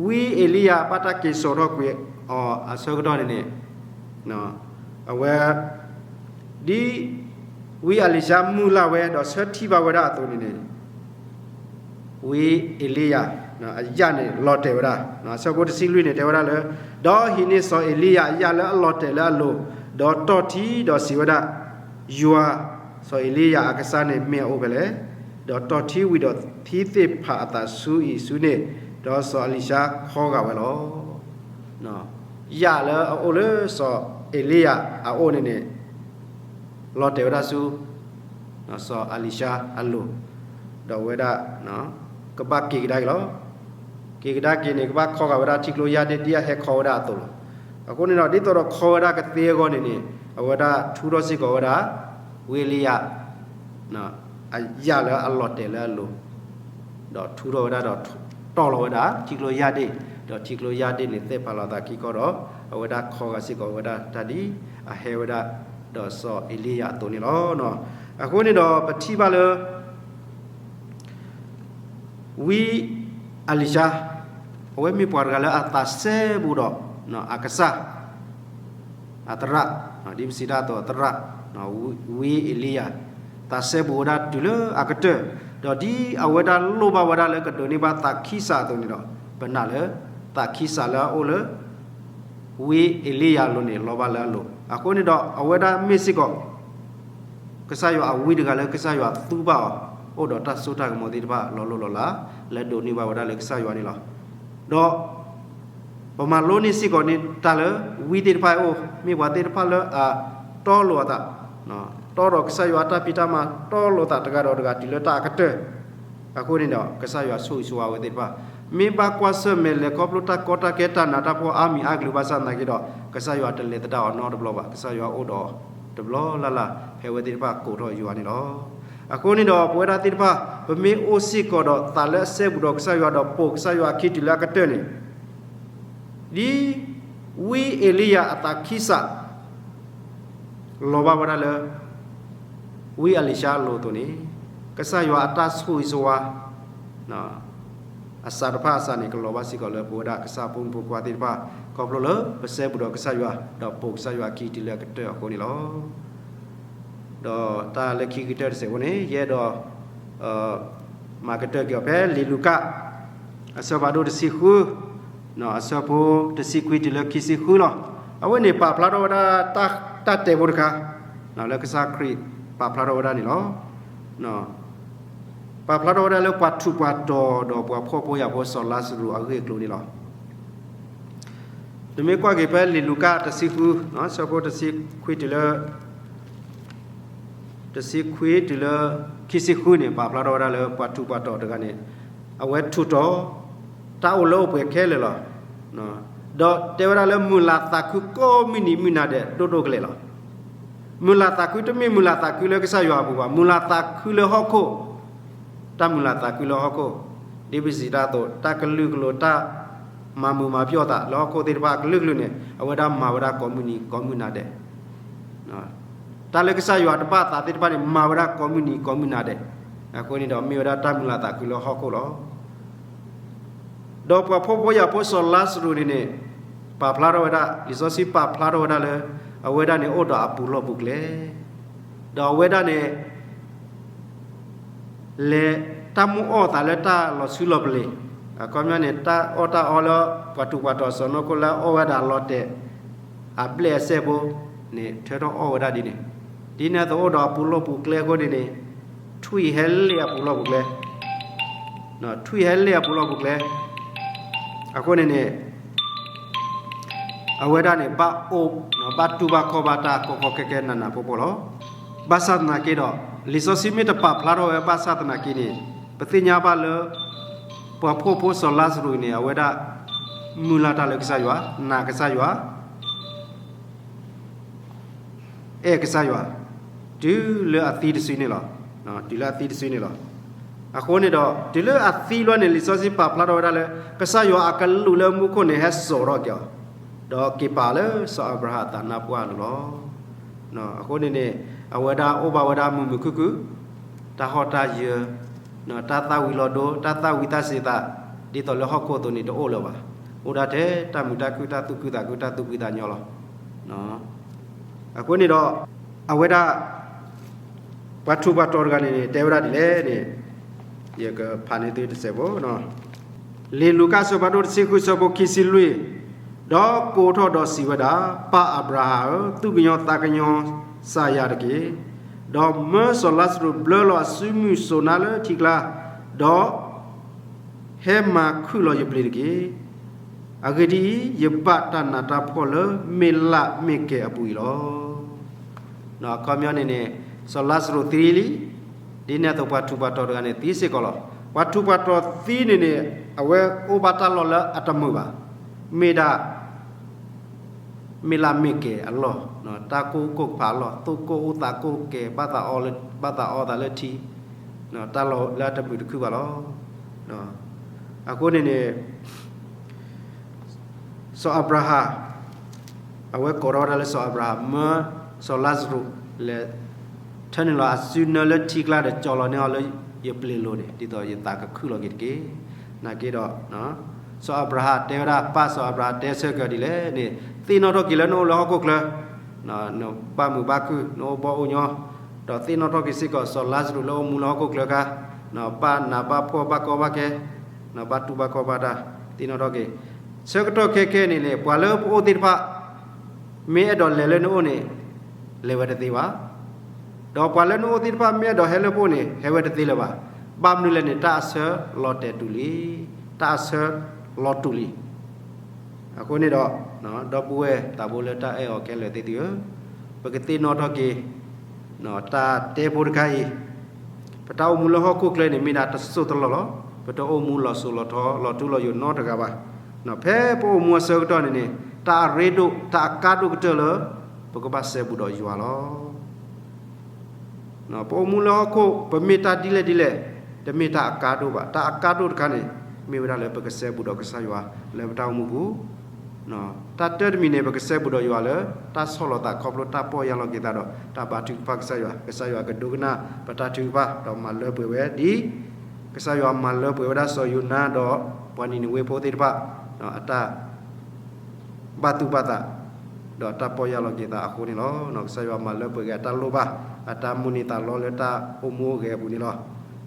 ဝံအ့လံယၤဘၣ်တၢ်က့ၤစိာ်ထီၣ်ကွံာ်အီၤအဆၢကတီၢ်န့ၣ်န့ၣ်, အဝဲ ဒ်ဝံအ့လံၡါမုၢ်လၢ်ဝဲ ဒီးဆၢထံၣ်ဘၣ်ဝဲဒၣ်အသိးန့ၣ်န့ၣ်, ဝံအ့လံယၤအယၣ်န့ၣ်လီၤတဲာ်ဝဲဒၣ်. အဆၢဖိတဆံလွံၢ်န့ၣ် တဲဝဲဒၣ်လၢ, ဒီးဟံးန့ၢ်စီၤအ့လံယၤအယၣ်လၢအလီၤတဲာ်လၢအလိၤ, ဒီးတီၢ်ထံဒီးစံးဝဲဒၣ်, ယွၤ, စီၤအ့လံယၤအကစၢ်န့ၣ်မ့ၢ်အအိၣ်ဖဲလဲၣ်. ဒီးတီၢ်ထံဝံၤဒီးထံသ့ၣ်ဖးအသးဆူအံၤဆူန့ၣ်, ဒီးစီၤအ့လံၡါခီဂာ်ဝဲလီၤ. ယၣ်လၢအအိၣ်လၢစီၤအ့လံယၤအအိၣ်န့ၣ်န့ၣ် လီၤတဲာ်ဝဲဒၣ်ဆူ စီၤအ့လံၡါအလိၤ, ဒီးဝဲဒၣ် ကဘၣ်က့ၤကဒါက့ၤလီၤ. က့ၤကဒါက့ၤန့ၣ် ကဘၣ်ခီဂာ်ဝဲဒၣ်ထံကျိယၢ်ဒ့ၣ်ဒ်အဟဲခီဝဲဒၣ်အသိးလီၤ. အဃိန့ၣ်ဒီး ဒ်သိးဒီးခီဝဲဒၣ်ကသ့အဂီၢ်န့ၣ်န့ၣ် အဝဲဒၣ်ထူထီၣ်စ့ၢ်ကီးဝဲဒၣ် ဝံအ့လံယၤ အယၣ်လၢအလီၤတဲာ်လၢအလိၤ, ဒီးထူထီၣ်ဝဲဒၣ်ဒီးတီၢ်လီၤဝဲဒၣ်ထံကျိယၢ်ဒ့ၣ်, ဒီးထံကျိယၢ်ဒ့ၣ်န့ၣ် သ့ၣ်ဖးလီၤသးခံခီဒီး အဝဲဒၣ်ခီဂာ်စ့ၢ်ကီးဝဲဒၣ်တၢ်ဒ်အဟဲဝဲဒၣ်ဒီးစီၤအ့လံယၤအသိးန့ၣ်လီၤ. အဃိန့ၣ်ဒီးပထံၣ်ဘၣ်လၢ ဝံအ့လံၡါ အဝဲမ့ၢ်ပှၤတဂၤလၢအသးစဲဘူးဒီး အကစၢ် အသရၣ်, ဒ်ပစံးတၢ်အသိးအသရၣ်, ဝံအ့လံယၤ သးစဲဘူးဝဲဒၣ်တုၤလၢအကတၢၢ်, ဒီးဒ်အဝဲဒၣ်လိၣ်ဘၣ်ဝဲဒၣ်လၢကဒိးန့ၢ်ဘၣ်သးခံစးအသိးန့ၣ်ဒီး ပနာ်လၢ သးခံစးလၢအအိၣ်လၢ ဝံအ့လံယၤအလိၤန့ၣ် လီၤဘၣ်လၢအလိၤ, အဃိန့ၣ်ဒီးအဝဲဒၣ်မ့ၢ်စ့ၢ်ကီး ကစၢ်ယွၤအဝံတဂၤလၢကစၢ်ယွၤသူဘၣ်အီၤ, အိၣ်ဒီးတၢ်စိတၢ်ကမီၤသ့ၣ်တဖၣ်လီၤလိၢ်လီၤလး လၢဒိးန့ၢ်ဘၣ်ဝဲဒၣ်လၢကစၢ်ယွၤန့ၣ်လီၤ. ဒီး ပမၤလိန့ၢ်စ့ၢ်ကီးန့ၣ်တၢ်လၢ ဝံသ့ၣ်တဖၣ်အအိၣ် မ့ၢ်ပှၤသ့ၣ်တဖၣ်လၢအတီလိၤအသး, တီဒီးကစၢ်ယွၤအတၢ်ဖံးတၢ်မၤ တီလိၤသးတဂၤဒီးတဂၤတုၤလၢတၢ်အကတၢၢ်, အဃိန့ၣ်ဒီး ကစၢ်ယွၤဆိၣ်ဂ့ၤဆိၣ်ဝါဝဲသ့ၣ်တဖၣ်, မ့ၢ်ဘၣ်ကွၢ်ဆၢၣ်မဲာ်လဲၤခီဖျိတၢ်ကီတၢ်ခဲတၢ်နးတၢ်ဖှီၣ်အါမံၤအါကလုာ်ဘၣ်ဆၣ်သနာ်က့ဒီး ကစၢ်ယွၤတလဲၤသဒၣ်အီၤနီတဘျီဘၣ်, ကစၢ်ယွၤအိၣ်ဒီးတဘျီလၢ်လၢ် ဖဲအဝဲသ့ၣ်တဖၣ်ကိးထီၣ်ယွၤန့ၣ်လီၤ. အဃိန့ၣ်ဒီး ပဝဲဒၣ်သ့ၣ်တဖၣ် ပမ့ၢ်အိၣ်စ့ၢ်ကီးဒီးသးလၢအစဲဘူးဒီးကစၢ်ယွၤဒီးပိာ်ကစၢ်ယွၤအခံတုၤလၢအကတၢၢ်န့ၣ် ဒ်ဝံအ့လံယၤအသးခံစး လီၤဘၣ်ဝဲဒၣ်လၢ ဝံအ့လံၡါအလိၤအသိးန့ၣ် ကစၢ်ယွၤအတၢ်ဆိၣ်ဂ့ၤဆိၣ်ဝါ အစးတဖၣ်အစးန့ၣ် ကလီၤဘၣ်စ့ၢ်ကီးလၢပဝဲဒၣ်ကစၢ်ဖိမုၣ်ဖိခွါသ့ၣ်တဖၣ် ခီဖျိလၢပစဲဘူးဒီးကစၢ်ယွၤ ဒီးပိာ်ကစၢ်ယွၤအခံတုၤလၢအကတၢၢ်အဃိန့ၣ်လီၤ. ဒီးတၢ်လၢခံကတၢၢ်တစဲးဖိန့ၣ် ယအဲၣ်ဒိး မၤကတၢၢ်က့ၤအီၤဖဲလံာ်လူၤကၣ် အဆၢဖးဒိၣ်တဆံဃု အဆၢဖိတဆံခွံတုၤလၢခံဆံဃုလီၤ. အဝဲန့ၣ်ပာ်ဖျါထီၣ်ဝဲဒၣ်တၢ်တဲာ်ဖိတခါ လၢကစၢ်ခရံာ်ပာ်ဖျါထီၣ်ဝဲဒၣ်န့ၣ်လီၤ. ပာ်ဖျါထီၣ်ဝဲဒၣ်လၢပှၤထူးပှၤတီၤဒီးပှၤဖှီၣ်ဖိယာ်ဖိစီၤလါစရူးအဂ့ၢ်အကျိၤန့ၣ်လီၤ. နမ့ၢ်ကွၢ်က့ၤဖဲလံာ်လူၤကၣ်တဆံဃု ဆၢဖိတဆံခွံတုၤလၢ တဆံခွံတုၤလၢ ခံဆံဃုန့ၣ် ပာ်ဖျါထီၣ်ဝဲဒၣ်လၢပှၤထူးပှၤတီၤတဂၤန့ၣ် အဝဲထူးတီၤ တၢ်အိၣ်လၢအိၣ်ပှဲၤခဲလၢာ်လီၤ. ဒီးတဲဝဲဒၣ်လၢမုာ်လၤသးခုကိးမုၢ်နံၤမုၢ်နၤဒဲးဒိၣ်ဒိၣ်ကလဲာ်လီၤ. မုာ်လၤသးခုတမ့ၢ်မုာ်လၤသးခုလၢကစၢ်ယွၤအပူၤဘၣ်, မုာ်လၤသးခုလၢဟီၣ်ခိၣ် တၢ်မုာ်လၤသးခုလၢဟီၣ်ခိၣ်, ဒ်ပစံးတၢ်အသိး တၢ်ကလုာ်ကလိၤ တၢ်မၤမုာ်မၤပျီၢ်သးလၢဟီၣ်ခိၣ်သ့ၣ်တဖၣ်အကလုာ်ကလုာ်န့ၣ် အဝဲဒၣ်မၤဝဲဒၣ်ကိးမုၢ်နံၤကိးမုၢ်နၤဒဲး, တၢ်လၢကစၢ်ယွၤတဘၣ်သးသ့ၣ်တဖၣ်န့ၣ် မၤဝဲဒၣ်ကိးမုၢ်နံၤကိးမုၢ်နၤဒဲး, အဃိန့ၣ်ဒီးမ့ၢ်ဝဲဒၣ်တၢ်မုာ်လၤသးခုလၢဟီၣ်ခိၣ်လီၤ. ဒီးပှၤဖှီၣ်ဖိယာ်ဖိစီၤလါစရူးန့ၣ်န့ၣ် ပာ်ဖျါထီၣ်ဝဲဒၣ် လံာ်စီဆှံပာ်ဖျါထီၣ်ဝဲဒၣ်လၢ အဝဲဒၣ်န့ၣ်အိၣ်ဒီးအပူၤလီၢ်ပူၤကျဲ ဒီးအဝဲဒၣ်န့ၣ် လဲၤတၢ်မိၣ်အီၣ်သးလၢတၢ်လီၤဆူလီၤပလ့ၤ, အခီပညီန့ၣ် တၢ်အီၣ်တၢ်အီလၢ ပှၤထူးပှၤတီၤစီၢ်နီၤခိၣ်လၢအီၣ်ဝဲဒၣ်လီၤတဲာ် အဘျဲၣ်အစဲၣ်ဖိန့ၣ် ထၢထီၣ်အီၣ်ဝဲဒၣ်ဒ်န့ၣ်, ဒ်န့ၣ်အသိးအိၣ်ဒီးအပူၤလီၢ်ပူၤကျဲအဃိန့ၣ်န့ၣ် ထွံၣ်ဟဲလ့ၣ်အပူၤလီၢ်ပူၤကျဲ ထွံၣ်ဟဲလ့ၣ်အပူၤလီၢ်ပူၤကျဲ, အဃိန့ၣ်န့ၣ် အဝဲဒၣ်န့ၣ် ဘၣ်အိၣ် ဘၣ်တူၢ်ဘၣ်ခီၣ်ဘၣ်တၢ်ကီကီခဲခဲနးနးဖှီၣ်ဖှီၣ်လီၤ. ဘၣ်ဆၣ်သနာ်က့ဒီး လံာ်စီဆှံမ့ၢ်တပာ်ဖျါထီၣ်ဝဲဘၣ်ဆၣ်သနာ်က့န့ၣ် ပသ့ၣ်ညါဘၣ်လၢ ပှၤဖှီၣ်ဖိစီၤလါစရူးန့ၣ် အဝဲဒၣ် မုၢ်လၢ်တၢ်လၢကစၢ်ယွၤ, နာ်ကစၢ်ယွၤ အဲၣ်ကစၢ်ယွၤ တုၤလၢအသံတစုန့ၣ်လီၤ. တုၤလၢအသံတစုန့ၣ်လီၤ. အဃိန့ၣ်ဒီး တုၤလၢအသံလီၤန့ၣ် လံာ်စီဆှံပာ်ဖျါထီၣ်ဝဲဒၣ်လၢ ကစၢ်ယွၤအကလူးလၢမူခိၣ်န့ၣ် ဟဲစိာ်ထီၣ်က့ၤအီၤ, ဒီးက့ၤပာ်အီၤလၢစီၤအၤဘြၤဟၣ်အသးနါပှၢ်အလိၤလီၤ. အဃိန့ၣ်န့ၣ် အဝဲဒၣ်အိၣ်ဘၣ်ဝဲဒၣ်မုာ်မုာ်ခုၣ်ခုၣ်, တၢ်ဟီၣ်တၢ်ယၢၤ, တၢ်သၣ်ဝံၤလီၤဒိ, တၢ်သၣ်ဝံၤသၣ်စံးသး ဒ်သိးလၢဟီၣ်ခိၣ်အသိးန့ၣ် တအိၣ်လၢၤဘၣ်. အိၣ်ဒၣ်ထဲတၢ်မုာ်တၢ်ခုၣ် တၢ်သူၣ်ခုသးခု တၢ်သူၣ်ဖှံသးညီလီၤ. အဃိန့ၣ်ဒီး အဝဲဒၣ် ပှၤထူးပှၤတီၤတဂၤန့ၣ်န့ၣ် တဲဝဲဒၣ်ဒ်လဲၣ်န့ၣ် ယကဖးန့ၢ်သုတစဲးဖိ, လံာ်လူၤကၣ်အဆၢဖးဒိၣ်တဆံဃုအဆၢဖိခံဆံလွံၢ်, ဒီးကိးထီၣ်ဒီးစံးဝဲဒၣ်, ပၢ်အၤဘြၤဟၣ်ဧၢ, သူၣ်ကညီၤသးကညီၤစၤယၤတက့ၢ်. ဒီးမၢစီၤလါစရူးဘျၢလီၤအစုမုၢ်စိၤနါလၢထံကျါ, ဒီး ဟဲမၤခုၣ်လီၤယပျ့ၤတက့ၢ်. အဂ့ၢ်ဒ်အံၤ, ယဘၣ်တၢ်နးတၢ်ဖှီၣ်လၢမ့ၢ်လၢ်မ့ၢ်ကဲၤအပူၤအံၤလီၤ. အခီပညီန့ၣ်န့ၣ် စီၤလါစရူးသံလံ, ဒ်န့ၣ်အသိးပှၤထူးပှၤတီၤတဂၤန့ၣ်သံစ့ၢ်ကီးလီၤ. ပှၤထူးပှၤတီၤသံန့ၣ်န့ၣ် အဝဲအိၣ်ဘၣ်တၢ်လီၢ်လၢအတမုာ်ဘၣ်, မ့ၢ်ဒၣ် မ့ၢ်လၢမ့ၢ်ကဲၤအလီၢ်, တၢ်ကိၢ်ကိၢ်ကဖးအလီၢ်, သူၣ်ကိၢ်အိၣ်သးကိၢ်ကဲၤ ဘၣ်သးအီသးလၢထံ, တၢ်လီၢ်လၢအတမုာ်တခုၣ်ဘၣ်လီၤ. အဃိန့ၣ်န့ၣ် စီၤအၤဘြၤဟၣ် အဝဲကိးထီၣ်ဝဲဒၣ်လၢစီၤအၤဘြၤဟၣ် မၢစီၤလါစရူး လဲၤထၢနုာ်လီၤအစုနၢလၢထံကျါဒီး ကၠီလီၤန့ၢ်အီၤလၢယပျ့ၤလိၤန့ၣ် ဒ်သိးယသးကခုၣ်လီၤက့ၤတက့ၢ်. နာ်က့ဒီး စီၤအၤဘြၤဟၣ်တဲဝဲဒၣ် ပၢ်စီၤအၤဘြၤဟၣ်တဲဆၢက့ၤအီၤဒ်လဲၣ်န့ၣ် သ့ၣ်နီၣ်ထီၣ်က့ၤလၢနအိၣ်လၢဟီၣ်ခိၣ်ချၢ, နဘၣ်မုာ်ဘၣ်ခုၣ် နအိၣ်ဘီၣ်အိၣ်ညီ, ဒီးသ့ၣ်နီၣ်ထီၣ်က့ၤစ့ၢ်ကီးစီၤလါစရူးလၢအိၣ်မူလၢဟီၣ်ခိၣ်ချၢခါ, ဘၣ်နးဘၣ်ဖှီၣ်ဘၣ်ကီဘၣ်ခဲ, ဘၣ်တူၢ်ဘၣ်ခီၣ်ဘၣ်တၢ် သ့ၣ်နီၣ်ထီၣ်က့ၤ. ဆၢကတီၢ်ခဲခဲန့ၣ်န့ၣ် ပှၤလၢပအိၣ်သ့ၣ်တဖၣ် မ့ၢ်အဲၣ်ဒိးလဲၤလၢနအိၣ်န့ၣ် လဲၤဝဲတသ့ဘၣ်. ဒီးပှၤလၢနအိၣ်သ့ၣ်တဖၣ်မ့ၢ်အဲၣ်ဒိးဟဲလၢပအိၣ်န့ၣ် ဟဲဝဲတသ့လၢၤဘၣ်. ဘၣ်မနုၤလဲၣ်န့ၣ် တၢ်အဆၢလီၤတဲာ်တူာ်လံ, တၢ်အဆၢလီၤတူာ်လံ. အဃိန့ၣ်ဒီး ဒီပုၢ်ဝဲၢ်သးဘိလၢတၢ်အဲၣ်အီၤခဲလၢာ်သ့ၣ်သုဧၢ, ပကသ့ၣ်နီၣ်ထီၣ်က့ၤ တၢ်တဲဖိတခါအံၤ, ပတၢ်အိၣ်မူလၢဟီၣ်ခိၣ်ချၢန့ၣ် မ့ၢ်ဒၣ်တစိၢ်တလီၢ်လီၤ. ပတအိၣ်မူလီၤစိၤလီၤထီ လီၤထူလီၤယိာ်နီတဂၤဘၣ်. ဖဲပအိၣ်မူအဆၢကတီၢ်န့ၣ်န့ၣ် တၢ်အရ့ဒိၣ် တၢ်အကါဒိၣ်ကတၢၢ်လၢ ပကဘၣ်စဲဘူးဒီးယွၤလီၤ. ပအိၣ်မူလၢဟီၣ်ခိၣ် ပမ့ၢ်တၢ်ဒ်လဲၣ်ဒ်လဲၣ် တမ့ၢ်တၢ်အကါဒိၣ်ဘၣ်. တၢ်အကါဒိၣ်တခါန့ၣ် မ့ၢ်ဝဲဒၣ်လၢပကစဲဘူးဒီးကစၢ်ယွၤလၢပတၢ်အိၣ်မူပူၤ တၢ်တၢတမံၤန့ၣ် ပကစဲဘူးဒီးယွၤလၢ တၢ်ဆီၣ်လီၤသးခီဖျိတၢ်ပီၢ်ယၢ်လီၤက့ၤသးဒီး တၢ်ဘါထုကဖၣ်ကစၢ်ယွၤ, ကစၢ်ယွၤကဒိကနၣ်ပတၢ်ထုကဖၣ် ဒီးမၤလၢပှဲၤဝဲဒ် ကစၢ်ယွၤမၤလၢပှဲၤဝဲဒၣ်စီၤယိၤနါဒီး ပှၤနံၤနဝ့ဖိသ့ၣ်တဖၣ် အတၢ် ဘၣ်သူၣ်ဘၣ်သး ဒီးတၢ်ပီၢ်ယၢ်လီၤက့ၤသးအဃိန့ၣ်လီၤ. ကစၢ်ယွၤမၤလၢပှဲၤက့ၤအတၢ်လိၣ်ဘၣ် အတၢ်မိၣ်န့ၢ်သးလီလၢတၢ်အိၣ်မူအိၣ်ဂဲၤအပူၤန့ၣ်လီၤ.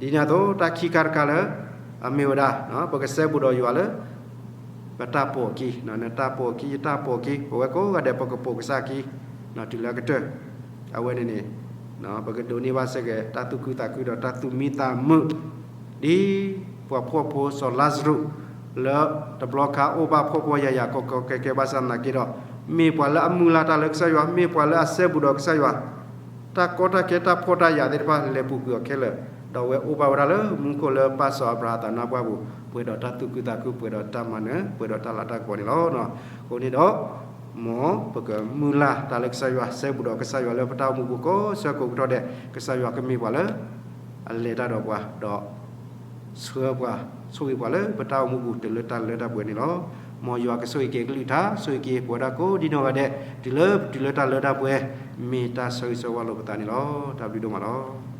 ဒ်န့ၣ်အသိး တၢ်ခံခါတခါလၢ အမ့ၢ်ဝဲဒၣ် ပကစဲဘူးဒီးယွၤလၢ ပတၢ်ပိာ်အခံ, နတၢ်ပိာ်အခံ ယတၢ်ပိာ်အခံ ပဝဲကိးဂၤဒဲးပကပိာ်ကစၢ်အခံ တုၤလၢအကတၢၢ် အဝဲန့ၣ်န့ၣ် ပကဒိးန့ၢ်ဘၣ်စ့ၢ်ကီး တၢ်သူၣ်ခုသးခုဒီးတၢ်သူၣ်မံသးမုာ် ဒ်ပှၤဖှီၣ်ဖိစီၤလါစရူး လၢတဘျီခါအိၣ်ဘၣ်ဖှီၣ်ဖှီၣ်ယာ်ယာ် ကီကီခဲခဲဘၣ်ဆၣ်သနာ်က့ဒီး မ့ၢ်ပှၤလၢအမုၢ်လၢ်တၢ်လၢကစၢ်ယွၤ, မ့ၢ်ပှၤလၢအစဲဘူးဒီးကစၢ်ယွၤ, တၢ်ကီတၢ်ခဲတၢ်ဖှီၣ်တၢ်ယာ်သ့ၣ်တဖၣ်လဲၤပူၤကွံာ်အီၤခဲလၢာ်, ဒီးအဝဲအိၣ်ဘၣ်ဝဲဒၣ်လၢမူခိၣ်လၢပၢ်စီၤအၤဘြၤဟၣ်အသးနါပှၢ်ပူၤ ပှဲၤဒီးတၢ်သူၣ်ခုသးခု ပှဲၤဒီးတၢ်မၤနၢၤ ပှဲၤဒီးတၢ်လၤတၢ်ကပီၤန့ၣ်လီၤ. အဃိန့ၣ်ဒီး မ်ပကမုၢ်လၢ်တၢ်လၢကစၢ်ယွၤ စဲဘူးဒီးကစၢ်ယွၤလၢပတၢ်အိၣ်မူပူၤ ကိးဆၢကိးကတီၢ်ဒဲး ကစၢ်ယွၤကမ့ၢ်ပှၤလၢ အလဲၤတၢ်ဒီးပှၤ ဒီး ဆှၢပှၤ ဆိၣ်ဂ့ၤပှၤလၢပတၢ်အိၣ်မူပူၤ တုၤလၢတၢ်လၢတၢ်ပှဲၤန့ၣ်လီၤ. မ်ယွၤကဆိၣ်ဂ့ၤက့ၤအကလုၢ်ကထါ ဆိၣ်ဂ့ၤက့ၤပဝဲဒၣ်ကိးဒံနီၢ်ဂၤဒဲး တုၤလၢပတုၤလၢတၢ်လၢတၢ်ပှဲၤ မ့ၢ်တၢ်ဆၢဂ့ၤဆၢဝါလိာ်ပသးန့ၣ်လီၤ. တၢ်ဘျုးဒိၣ်မးလီၤ.